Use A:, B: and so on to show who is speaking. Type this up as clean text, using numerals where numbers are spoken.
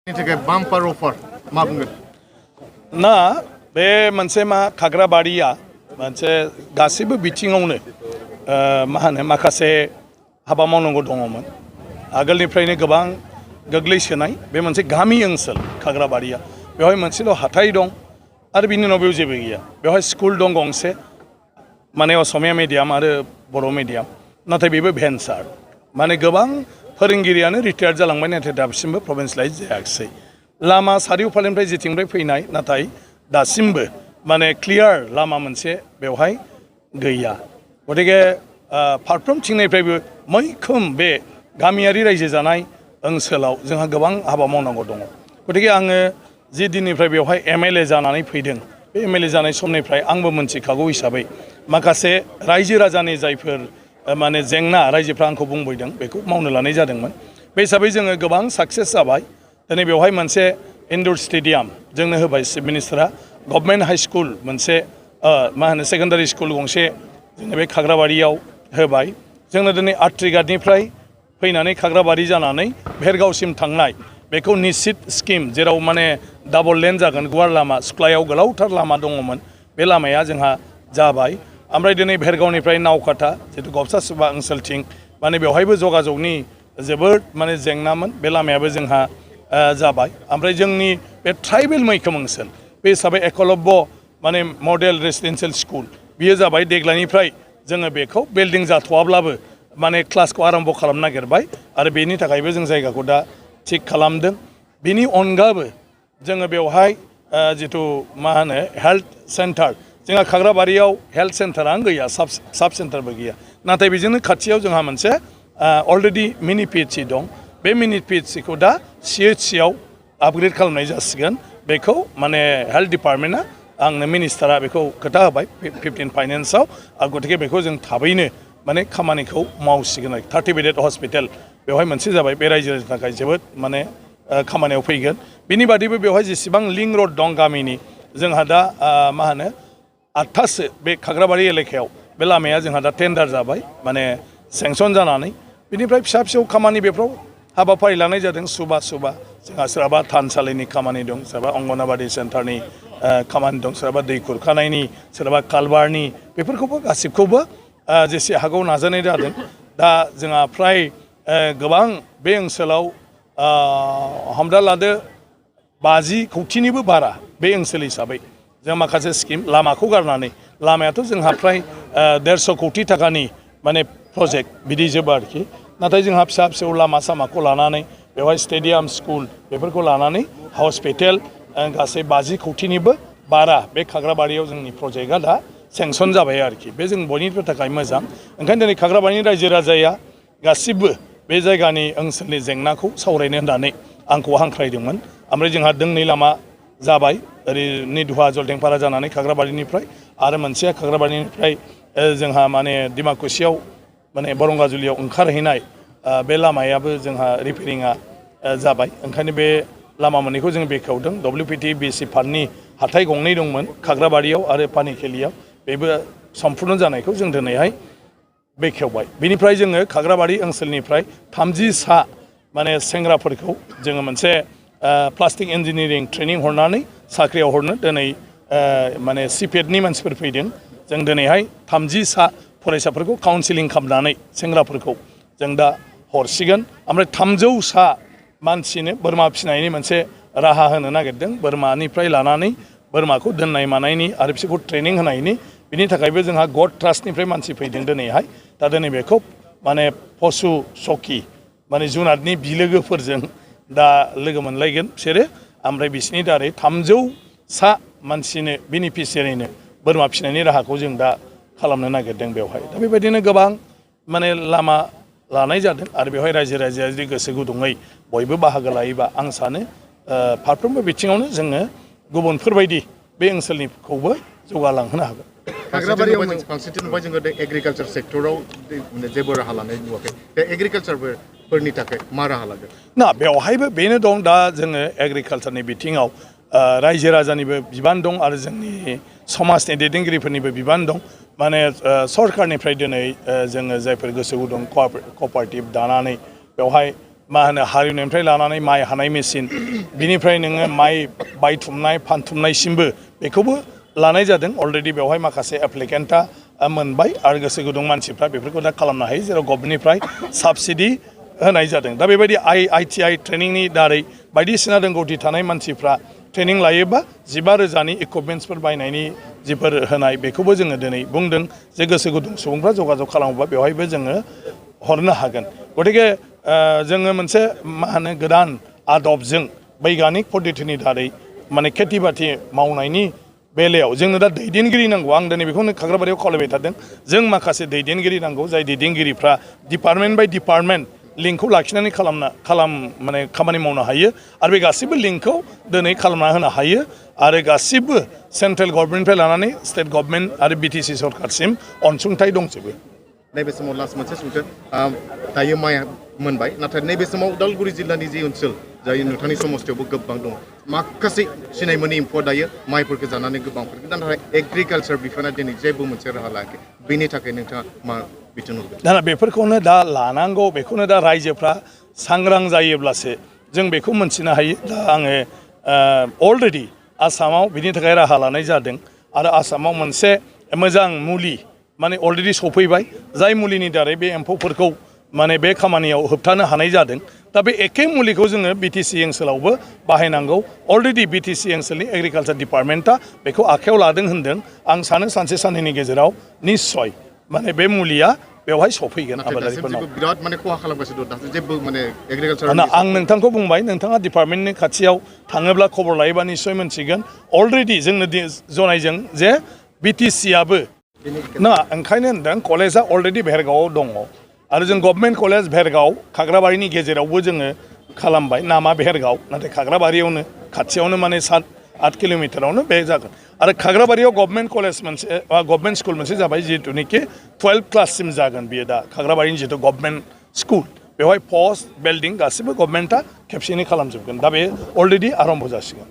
A: bumper अफार मा बुंगोन
B: ना बे मोनसे मा खाग्राबारिया मोनसे गासिबो बिथिङावनो मा होनो माखासे हाबा मावनांगौ दङमोन आगोलनिफ्रायनो गोबां गोग्लैसोनाय बे मोनसे गामि ओनसोल खाग्राबारिया बेवहाय मोनसेल' हाथाय दं आरो बिनि उनाव बेयाव जेबो गैया बेवहाय स्कुल दं गंसे माने असमिया मिडियाम आरो बर' मिडियाम नाथाय बेबो भेन्सार माने गोबां फोरोंगिरियानो रिटायार्ड जालांबाय नाथाय दासिमबो प्रभिन्सियेलाइज जायाखिसै लामा सारिउफालेनिफ्राय जेथिंनिफ्राय फैनाय नाथाय दासिमबो माने क्लियार लामा मोनसे बेवहाय गैया गतिके फारफ्रोमथिंनिफ्रायबो मैखोम बे गामियारि रायजो जानाय ओनसोलाव जोंहा गोबां हाबा मावनांगौ दङ गतिके आङो जि दिननिफ्राय बेवहाय एमएलए जानानै फैदों बे एमएलए जानाय समनिफ्राय आंबो मोनथिखागौ हिसाबै माखासे रायजो राजानि जायफोर माने जेंना रायजोफ्रा आंखौ बुंबोदों बेखौ मावनो लानाय जादोंमोन बे हिसाबै जोङो गोबां साक्सेस जाबाय दिनै बेवहाय मोनसे इनडोर स्टेडियाम जोंनो होबाय चिफ मिनिस्टारा गभर्नमेन्ट हाई स्कुल मोनसे मा होनो सेकेन्डारि स्कुल गंसे जोंनि बे खाग्राबारियाव होबाय जोंनो दिनै आट्रिघाटनिफ्राय फैनानै खाग्राबारि जानानै भेरगावसिम थांनाय बेखौ निश्चित स्किम जेराव माने डाबल लेन जागोन गुवार लामा सिख्लायाव गोलावथार लामा दङमोन बे लामाया जोंहा जाबाय ओमफ्राय दिनै भेरगावनिफ्राय नावकाटा जितु गबसा सुबा ओनसोलथिं माने बेवहायबो जगाजगनि जोबोद माने जेंनामोन बे लामायाबो जोंहा जाबाय ओमफ्राय जोंनि बे ट्राइबेल मैखोम ओनसोल बे हिसाबै एकलव्य माने मडेल रेसिडेन्सियेल स्कुल बियो जाबाय देग्लायनिफ्राय जोङो बेखौ बिल्डिं जाथ'वाब्लाबो माने क्लासखौ आरम्भ खालामनो नागिरबाय आरो बेनि थाखायबो जों जायगाखौ दा थिग खालामदों बेनि अनगाबो जोङो बेवहाय जितु मा होनो हेल्थ सेन्टार जोंहा खाग्राबारियाव हेल्थ सेन्टारानो गैया साब सेन्टारबो गैया नाथाय बेजोंनो खाथियाव जोंहा मोनसे अलरेडि मिनि पिएचसि दं बे मिनि पिएचसिखौ दा सिएचसिआव आपग्रेड खालामनाय जासिगोन बेखौ माने हेल्थ डिपार्टमेन्टआ आंनो मिनिस्टारा बेखौ खोथा होबाय 15 फाइनेन्सआव गतिके बेखौ जों थाबैनो माने खामानिखौ मावसिगोन आरो 30 बेडेड हस्पिटाल बेवहाय मोनसे जाबाय बे रायजोनि थाखाय जोबोद माने खामानियाव फैगोन बिनि बादैबो बेवहाय जेसेबां लिंक रड दं गामिनि जोंहा दा मा होनो 8थासो बे खाग्राबारि एलेकायाव बे लामाया जोंहा दा टेन्डार जाबाय माने सेंसन जानानै बिनिफ्राय फिसा फिसौ खामानि बेफ्राव हाबाफारि लानाय जादों सुबा जोंहा सोरहाबा थानसालिनि खामानि दं सोरहाबा अंगनाबादि सेन्टारनि खामानि दं सोरहाबा दै खुरखानायनि सोरहाबा कालबारनि बेफोरखौबो गासिबखौबो जेसे हागौ नाजानाय जादों दा जोंहा फ्राय गोबां बे ओनसोलाव हमना लादो 50 कौटिनिबो बारा बे ओनसोल हिसाबै जों माखासे स्किम लामाखौ गारनानै लामायाथ' जोंहा फ्राय 150 कौटि थाखानि माने प्रजेक्ट बिदि जोबो आरोखि नाथाय जोंहा फिसा फिसौ लामा सामाखौ लानानै बेवहाय स्टेडियाम स्कुल बेफोरखौ लानानै हस्पिटेल गासै 50 कौटिनिबो बारा बे खाग्राबारियाव जोंनि प्रजेक्टआ दा सेंसन जाबाय आरोखि बे जों बयनिबो थाखाय मोजां ओंखायनो दिनै खाग्राबारिनि रायजो राजाया गासिबो बे जायगानि ओनसोलनि जेंनाखौ सावरायनो होननानै आंखौ हांख्रायदोंमोन ओमफ्राय जोंहा दोंनै लामा जाबाय ओरै निधुवा जलदेंपारा जानानै खाग्राबारिनिफ्राय आरो मोनसेया खाग्राबारिनिफ्राय जोंहा माने डिमाकुसियाव माने बरंगाजुलियाव ओंखारहैनाय बे लामायाबो जोंहा रिपेरिंआ जाबाय ओंखायनो बे लामा मोननैखौ जों बेखेवदों WPT BC फान्डनि हाथाय गंनै दंमोन खाग्राबारियाव आरो पानिखेलियाव बेबो सम्पुर्ण जानायखौ जों दिनैहाय बेखेवबाय बिनिफ्राय जोङो खाग्राबारि ओनसोलनिफ्राय 30 सा माने सेंग्राफोरखौ जोङो मोनसे प्लास्टिक इन्जिनियारिं ट्रेनिं हरनानै साख्रियाव हरनो दिनै माने सिपेटनि मानसिफोर फैदों जों दिनैहाय 30 सा फरायसाफोरखौ काउन्सिलिं खालामनानै सेंग्राफोरखौ जों दा हरसिगोन ओमफ्राय 300 सा मानसिनो बोरमा फिसिनायनि मोनसे राहा होनो नागिरदों बोरमानिफ्राय लानानै बोरमाखौ दोननाय मानायनि आरो बिसोरखौ ट्रेनिं होनायनि बिनि थाखायबो जोंहा गड ट्रास्टनिफ्राय मानसि फैदों दिनैहाय दा दिनै बेखौ माने पशु सकि माने जुनादनि बिलोगोफोरजों दा लोगो मोनलायगोन बिसोरो ओमफ्राय बिसोरनि दारै 300 सा मानसिनो बेनिफिसियारिनो बोरमा फिसिनायनि राहाखौ जों दा खालामनो नागिरदों बेवहाय दा बेबायदिनो गोबां माने लामा लानाय जादों आरो बेवहाय रायजो राजाया जुदि गोसो गुदुङै बयबो बाहागो लायोबा आं सानो फारफ्रोमबो बिथिङावनो जोङो गुबुनफोरबायदि बे ओनसोलनिखौबो जौगालांहोनो हागोन
A: खाग्राबारियाव फारसेथिं नुबाय जोङो एग्रिकालचार सेक्टराव जेबो राहा लानाय नुवाखै बे एग्रिकालचारफोरनि थाखाय मा राहा लागोन
B: ना बेवहायबो बेनो दं दा जोङो एग्रिकालचारनि बिथिङाव रायजो राजानिबो बिबान दं आरो जोंनि समाजनि दैदेनगिरिफोरनिबो बिबान दं माने सरकारनिफ्राय दिनै जोङो जायफोर गोसो गुदुं कपारेटिभ दानानै बेवहाय मा होनो हालेवनायनिफ्राय लानानै माइ हानाय मेचिन बिनिफ्राय नोङो माइ बायथुमनाय फानथुमनायसिमबो बेखौबो लानाय जादों अलरेडि बेवहाय माखासे एप्लिकेन्टआ मोनबाय आरो गोसो गुदुं मानसिफ्रा बेफोरखौ दा खालामनो हायो जेराव गभर्नमेन्टनिफ्राय साबसिडि होनाय जादों दा बेबायदि ITI ट्रेनिंनि दारै बायदिसिना रोंगौथि थानाय मानसिफ्रा ट्रेनिं लायोबा 15,000नि इकुइपमेन्ट्सफोर बायनायनि जिफोर होनाय बेखौबो जोङो दिनै बुंदों जे गोसो गुदुं सुबुंफ्रा जगाजग खालामोबा बेवहायबो जोङो हरनो हागोन गतिके जोङो मोनसे मा होनो गोदान आदबजों बैगानिक पद्धतिनि दारै माने खेथि बाथि मावनायनि बेलायाव जोंनो दा दैदेनगिरि नांगौ आं दिनै बेखौनो खाग्राबारियाव खावलायबाय थादों जों माखासे दैदेनगिरि नांगौ जाय दैदेनगिरिफ्रा डिपार्टमेन्ट बाय डिपार्टमेन्ट लिंकखौ लाखिनानै माने खामानि मावनो हायो आरो बे गासिबो लिंकखौ दिनै खालामना होनो हायो आरो गासिबो सेन्ट्रेल गभर्नमेन्टनिफ्राय लानानै स्टेट गभर्नमेन्ट आरो BTC सरकारसिम अनसुंथाइ दंजोबो
A: नैबे समाव लास्ट मोनसे सोंथि दायो माइआ मोनबाय नाथाय नैबे समाव उदालगुरि जिल्लानि जि ओनसोल जाय नोंथांनि समस्थियावबो गोबां दं माखासे सिनाय मोनै एम्फौआ दायो माइफोरखौ जानानै गोबांफोरखौ नाथाय एग्रिकालचार बिफाना दिनै जेबो मोनसे राहा लायाखै बेनि थाखाय नोंथाङा मा बिथोन होगोन
B: दा बेफोरखौनो दा लानांगौ बेखौनो दा रायजोफ्रा सांग्रां जायोब्लासो जों बेखौ मोनथिनो हायो दा आङो अलरेडि आसामाव बिनि थाखाय राहा लानाय जादों आरो आसामाव मोनसे मोजां मुलि माने अलरेडि सफैबाय जाय मुलिनि दारै बे एम्फौफोरखौ माने बे खामानियाव होबथानो हानाय जादों दा बे एखे मुलिखौ जोङो BTC ओनसोलावबो बाहायनांगौ अलरेडि BTC ओनसोलनि एग्रिकालचार डिपार्टमेन्टआ बेखौ आखायाव लादों होनदों आं सानो सानसे साननैनि गेजेराव निस्सय माने बे मुलिया बेवहाय सफैगोन आबादारिफोरनाव
A: बिराद माने खहा खालामगासिनो दं जेबो माने एग्रिकालचार
B: आं नोंथांखौ बुंबाय नोंथाङा डिपार्टमेन्टनि खाथियाव थाङोब्ला खबर लायोबा निस्सय मोनसिगोन अलरेडि जोंनो जनायजों जे BTCआबो ना ओंखायनो होनदों कलेजआ अलरेडि भेरगावआव दङ आरो जों गभर्नमेन्ट कलेज भेरगाव खाग्राबारिनि गेजेरावबो जोङो खालामबाय नामा भेरगाव नाथाय खाग्राबारियावनो खाथियावनो माने 7-8 किल'मिटारावनो बे जागोन आरो खाग्राबारियाव गभर्नमेन्ट कलेज मोनसे गभर्नमेन्ट स्कुल मोनसे जाबाय जिहेतुनिखि 12 क्लाससिम जागोन बियो दा खाग्राबारिनि जिहेतु गभर्नमेन्ट स्कुल बेवहाय पस्ट बिल्डिं गासिबो गभर्नमेन्टआ खेबसेनो खालामजोबगोन दा बे अलरेडि आरम्भ जासिगोन